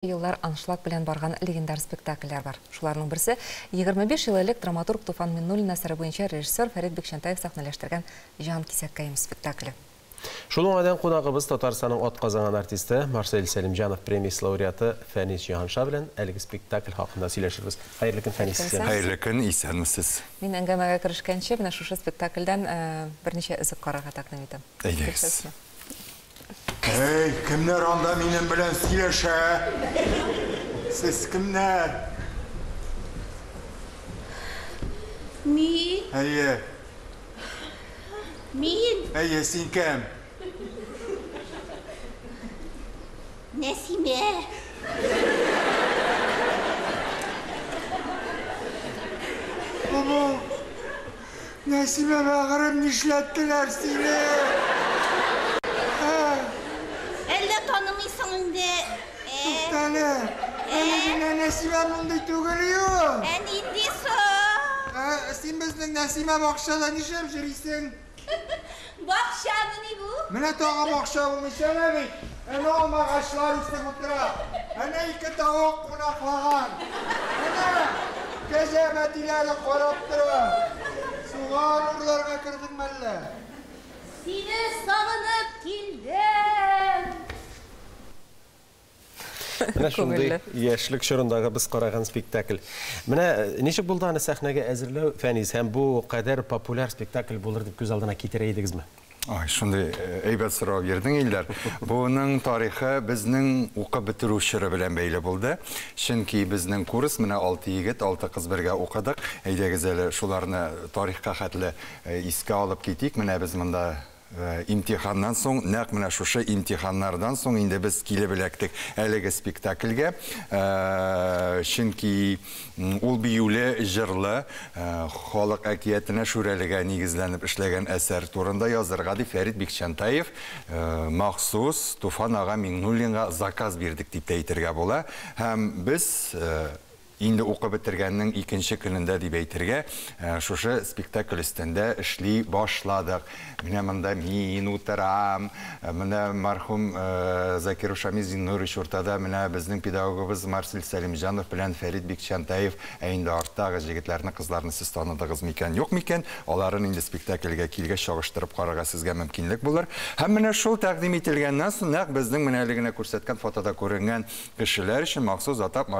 Еллар аншлаг белән барган легендар спектакльләр бар. Шуларның берсе 25 ел элек драматург Туфан Миңнуллин әсәре буенча режиссер Фәрит Бикчәнтаев сәхнәләштергән Җан кисәккәем спектакле. Шул уңайдан кунагыбыз Татарстанның атказанган артисты Марсель Сәлимҗанов премиясе лауреаты Фәнис Җиһанша белән әлеге спектакль хакында сөйләшербез. Хәерле көн, Фәнис. Хәерле көн, исәнмесез. Мин әңгәмәгә керешкәнче, менә шушы спектакльдән берничә өзек карарга тәкъдим итәм. Әйдәгез. Эй, кемнәр анда минем белән сөйләшә? Сез кемнәр? Мин? Әйе. Мин? Әйе, син кем? Нәсимә. Бабу, Нәсимә бәгырем, нишләттеләр сине? Ә? Әллә танымыйсың инде? Туктале, әле генә Нәсимә мондый түгел юк. Ә нинди соң? Ә, син безнең Нәсимә бакчада нишләп йөрисең? Бакчамыни бу? Менә тагы бакча булмыйча әнә бит. Әнә алмагачлар үсеп утыра. Әнә ике тавык кунаклаган. Әнә кәҗә бәтиләре карап тора. Суган урларга кердеңме әллә? Сине сагынып килдем. Менә шундый яшьлек чорындагы без караган спектакль. Менә ничек булды аны сәхнәгә әзерләү, Фәнис, һәм бу кадәр популяр спектакль булыр дип күз алдына китерә идегезме? Ай, шундый әйбәт сорау бирдең, Илдар. Буның тарихы безнең укып бетерү чоры белән бәйле булды. Чөнки безнең курс, менә 6 егет, 6 кыз бергә укыдык. Әйдәгез әле шуларны тарихка хәтле искә алып китик. Менә без монда имтиханнан соң, нәкъ менә шушы имтиханнардан соң инде без килеп эләктек әлеге спектакльгә. Чөнки ул биюле, җырлы, халык әкиятенә, Шүрәлегә нигезләнеп эшләгән әсәр турында язырга дип Фәрит Бикчәнтаев махсус Туфан ага Миңнуллинга заказ бирдек дип тә әйтергә була. Һәм без инде укып бетергәннең икенче көнендә дип әйтергә, шушы спектакль өстендә эшли башладык. Менә монда мин утырам, менә мәрхүм Закир Шамил Зиннурович уртада, менә безнең педагогыбыз Марсель Сәлимҗанов белән Фәрит Бикчәнтаев, ә инде арттагы җегетләрне, кызларны сез таныдыгыз микән, юк микән? Аларын инде спектакльгә килгәч чагыштырып карарга сезгә мөмкинлек булыр. Һәм менә шул тәкъдим ителгәннән соң, нәкъ безнең менә әле генә күрсәткән фотода күренгән кешеләр өчен махсус атап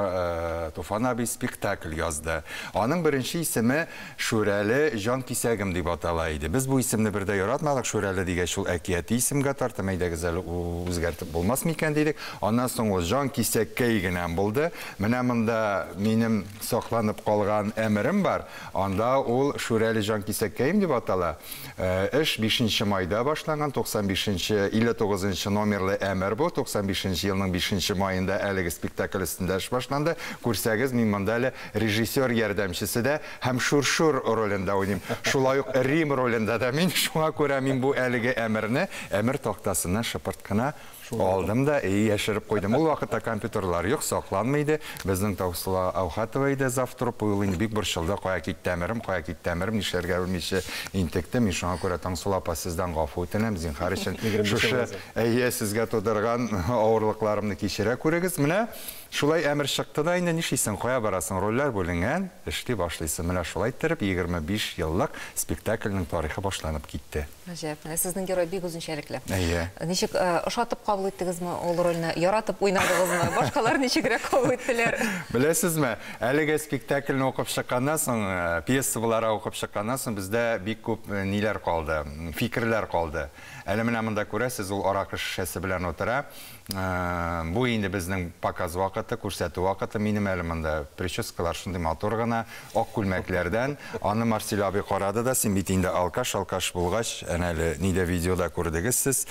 Туфан абый спектакль язды. Аның беренче исеме Шүрәле җан кисәгем дип атала иде. Без бу исемне бер дә яратмадык. Шүрәле дигәч ул әкияти исемгә тартым, әйдәгез әле үзгәртеп булмас микән дидек. Аннан соң ул җан кисәккәй генә булды. Менә монда минем сакланып калган әмерем бар. Анда ул Шүрәле җан кисәккәем дип атала. Эш 5 майда башланган, 95-нче, 59-нчы номерлы әмер бу. 95-нче елның 5 маенда әлеге спектакль өстендә эш башланды. Күрсәгез, мин монда әле режиссер ярдәмчесе дә һәм Шуршур ролендә уйныйм. Шулай ук Рим ролендә дә мин. Шуңа күрә мин бу әлеге әмерне әмер тактасыннан шыпырт кына алдым да яшереп куйдым. Ул вакытта компьютерлар юк, сакланмый иде. Безнең Таусыла Аухатова иде завтруп, ул инде бик борчылды, кая китте әмерем, кая китте әмерем, нишләргә белмичә интекте. Мин шуңа күрә Таңсылу апа сездән гафу үтенәм, зинһар өчен. Шушы әйе сезгә тудырган авырлыкларымны кичерә күрегез. Менә шулай әмер чыкты да инде нишлисең, кая барасың, рольләр бүленгән, эшли башлыйсың. Менә шулай иттереп 25 еллык спектакльнең тарихы башланып китте. Гаҗәп. Менә сезнең герой бик үзенчәлекле. Әйе. Ничек ошатып кабул иттегезме ул рольне? Яратып уйнадыгызмы? Башкалар ничегрәк кабул иттеләр? Беләсезме, әлеге спектакльне укып чыкканнан соң, пьеса буларак укып чыкканнан соң бездә бик күп ниләр калды, фикерләр калды. Әле менә монда күрәсез, ул аракы шешәсе белән утыра. Бу инде безнең показ вакыты, күрсәтү вакыты. Минем әле монда прическалар шундый матур гына, ак күлмәкләрдән. Аны Марсель абый карады да, син бит инде алкаш, алкаш булгач, әнә әле нидә видеода күрдегез сез,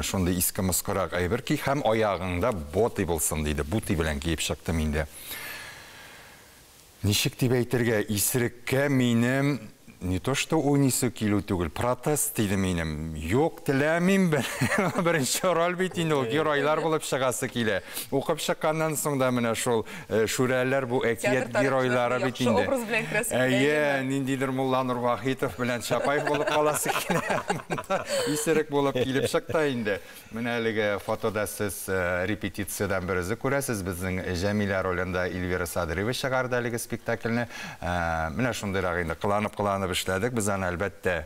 шундый иске москырак әйбер ки, һәм аягыңда боты булсын диде. Буты белән киеп чыктым инде. Ничек дип әйтергә, исереккә минем Не то что уйныйсы килү түгел, протест иде минем. Юк, теләмим, беренче роль бит инде ул, геройлар булып чыгасы килә. Укып чыкканнан соң да менә шул шүрәләр бу әкият геройлары бит инде. Әйе, ниндидер Мулланур Вахитов белән Чапаев булып каласы килә. Исерек булып килеп чыкты инде. Менә әлеге фотода сез репетициядән бер үзе күрәсез, безнең Җәмилә ролендә Эльвира Садриева чыгарды әлеге спектакльне. Менә шундыйрак инде кыланып-кыланып эшләдек. Без аны әлбәттә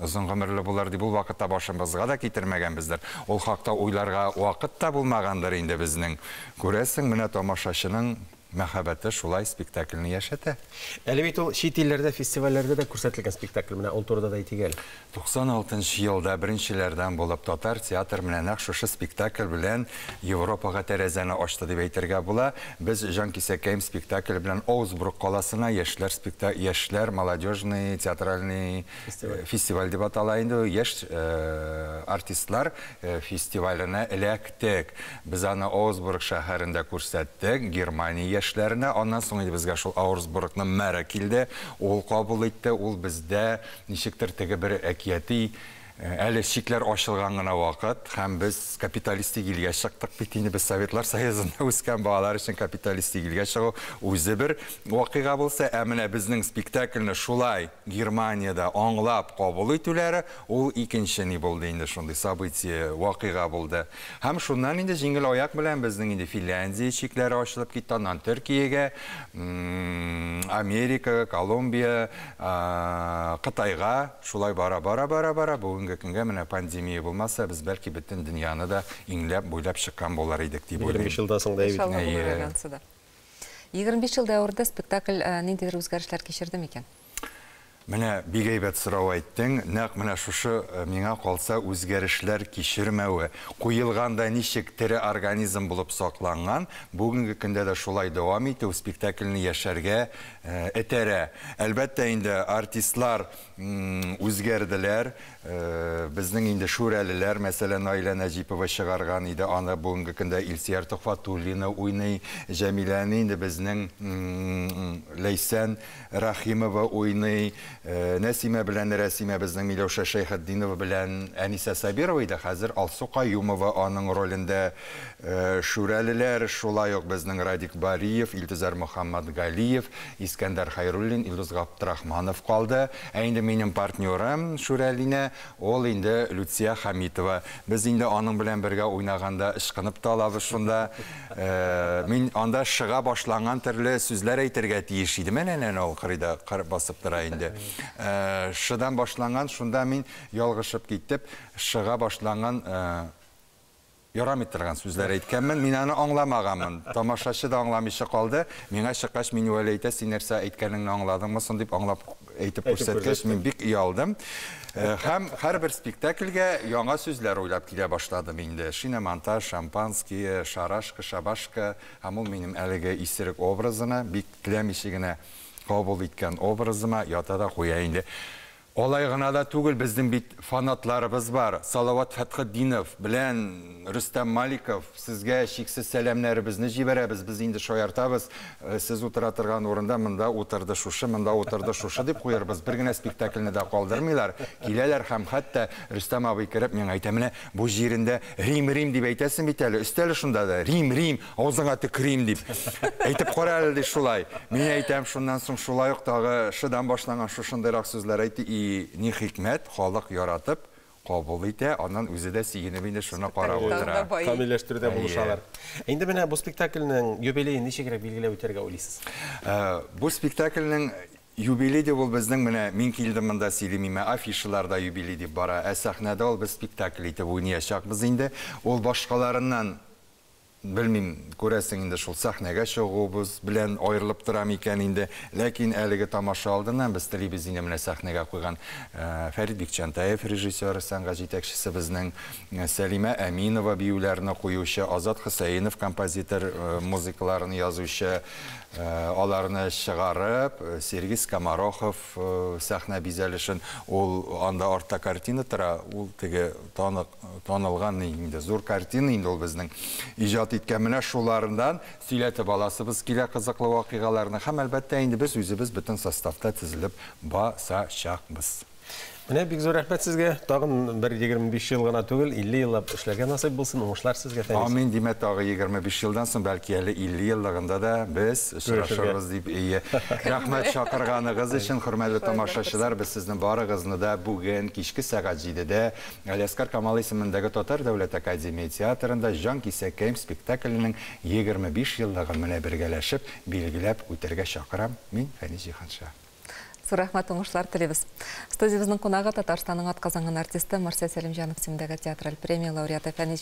озын гомерле булыр дип ул вакытта башыбызга да китермәгәнбездер. Ул хакта уйларга вакыт та булмагандыр инде безнең. Күрәсең, менә тамашачының мәхәббәте шулай спектакльне яшәтә. Әле бит ул чит илләрдә фестивальләрдә дә күрсәтелгән спектакль, менә ул турыда да әйтик әле. 96 елда беренчеләрдән булып татар театр менә нәкъ шушы спектакль белән Европага тәрәзәне ачты дип әйтергә була. Без Җанкисәкәем спектакль белән Оусбрук каласына яшьләр спектакль, яшьләр молодежный театральный фестиваль дип атала инде, яшь артистлар фестиваленә эләктек. Без аны Оусбург шәһәрендә күрсәттек, Германия яшьләренә. Аннан соң инде безгә шул Ауэрсбургның мэры килде, ул кабул итте, ул бездә ничектер теге бер әкияти әле чикләр ачылган гына вакыт, һәм без капиталистик илгә чыктык бит инде, без Советлар Союзында үскән балалар өчен капиталистик илгә чыгу үзе бер вакыйга булса, ә менә безнең спектакльне шулай Германиядә аңлап кабул итүләре, ул икенче ни булды инде, шундый событие, вакыйга булды. Һәм шуннан инде җиңел аяк белән безнең инде Финляндия чикләре ачылып китте, аннан Төркиягә, Америка, Колумбия, Кытайга шулай бара бара бара бара бүгенге көнгә менә пандемия булмаса, без бәлки бөтен дөньяны да иңләп буйлап чыккан булар идек дип уйлыйм. 25 елдан соң да бит. 25 ел дәверендә спектакль ниндидер үзгәрешләр кичерде микән? Менә бик әйбәт сорау әйттең. Нәкъ менә шушы миңа калса үзгәрешләр кичермәве, куелганда ничек тере организм булып сакланган, бүгенге көндә дә шулай дәвам итү спектакльне яшәргә этәрә. Әлбәттә инде артистлар үзгәрделәр. Безнең инде шүрәлеләр, мәсәлән, Наилә Нәҗипова чыгарган иде, аны бүгенге көндә Илсөяр Төхвәтуллина уйный, Җәмиләне инде безнең Ләйсән Рәхимова уйный, Нәсимә белән Рәсимә безнең Миләүшә Шәйхетдинова белән Әнисә Сабирова иде, хәзер Алсу Каюмова аның ролендә. Шүрәлеләр шулай ук безнең Радик Бариев, Илтизар Мөхәммәтгалиев, Искәндәр Хайруллин, Илдус Габдрахманов калды. Ә инде минем партнерым Шүрәлинә, ул инде Люция Хамитова. Без инде аның белән бергә уйнаганда ышкынып та алабыз шунда. Мин анда шыга башланган төрле сүзләр әйтергә тиеш идем. Әнә ул кырыйда басып тора инде. Шыдан башланган, шунда мин ялгышып китеп, шыга башланган ярамый торган сүзләр әйткәнмен, мин аны аңламаганмын. Тамашачы да аңламыйча калды. Миңа чыккач, мин Вәли әйтә, син нәрсә әйткәнеңне аңладыңмы соң дип аңлап әйтеп күрсәткәч, мин бик оялдым. Һәм һәрбер спектакльгә яңа сүзләр уйлап килә башладым инде. Шиномонтаж, шампанские, шарашка, шабашка. Һәм ул минем әлеге исерек образына, бик теләмичә генә кабул иткән образыма ята да куя инде. Алай гына да түгел, безнең бит фанатларыбыз бар. Салават Фәтхетдинов белән Рөстәм Маликов, сезгә чиксез сәламнәребезне җибәрәбез. Без инде шаяртабыз. Сез утыра торган урында монда утырды шушы, монда утырды шушы дип куярбыз. Бер генә спектакльне дә калдырмыйлар. Киләләр һәм хәтта Рөстәм абый кереп миңа әйтә, менә бу җирендә Рим, Рим дип әйтәсең бит әле. Өстәле шунда да Рим, Рим, авызыңа төкерим дип. Әйтеп кара әле ди шулай. Мин әйтәм, шуннан соң шулай ук тагы шыдан башланган шушындайрак сүзләр әйтте. Ни хикмәт, халык яратып кабул итә, аннан үзе дә сөенеп инде шуны карап утыра. Камилләштерүдә булышалар. Инде менә бу спектакльнең юбилеен ничегрәк билгеләп үтәргә уйлыйсыз? Бу спектакльнең юбилей дип ул безнең менә мин килдем монда сөйлимме, афишаларда юбилей дип бара. Ә сәхнәдә ул без спектакль итеп уйнаячакбыз инде. Ул башкаларыннан белмим, күрәсең инде шул сәхнәгә чыгуыбыз белән аерылып тора микән инде. Ләкин әлеге тамаша алдыннан без телибез инде менә сәхнәгә куйган Фәрит Бикчәнтаев режиссер, сәнгать җитәкчесе безнең, Сәлимә Әминова биюләрне куючы, Азат Хөсәенов композитор, музыкаларын язучы, аларны чыгарып, Сергей Скоморохов сәхнә бизәлешен, ул анда артта картина тора, ул теге танылган инде зур картина инде ул безнең иҗат иҗат иткән. Менә шуларыннан сөйләтеп аласыбыз килә кызыклы вакыйгаларны. Һәм, әлбәттә, инде без үзебез бөтен составта тезелеп басачакбыз. Менә бик зур рәхмәт сезгә. Тагын бер 25 ел гына түгел, 50 еллап эшләргә насыйп булсын. Уңышлар сезгә, Фәнис. Амин, димә, тагы 25 елдан соң, бәлки әле 50 еллыгында да без очрашырбыз дип. Ие. Рәхмәт чакырганыгыз өчен, хөрмәтле тамашачылар, без сезне барыгызны да бүген кичке сәгать 7-дә Галиәсгар Камал исемендәге Татар дәүләт академия театрында Җан кисәккәем спектакленең 25 еллыгын менә бергәләшеп билгеләп үтәргә чакырам. Мин Фәнис Җиһанша. Зур рәхмәт, уңышлар телибез. Студиябезнең кунагы Татарстанның атказанган артисты Марсель Сәлимҗанов исемендәге театраль премия лауреаты Фәнис.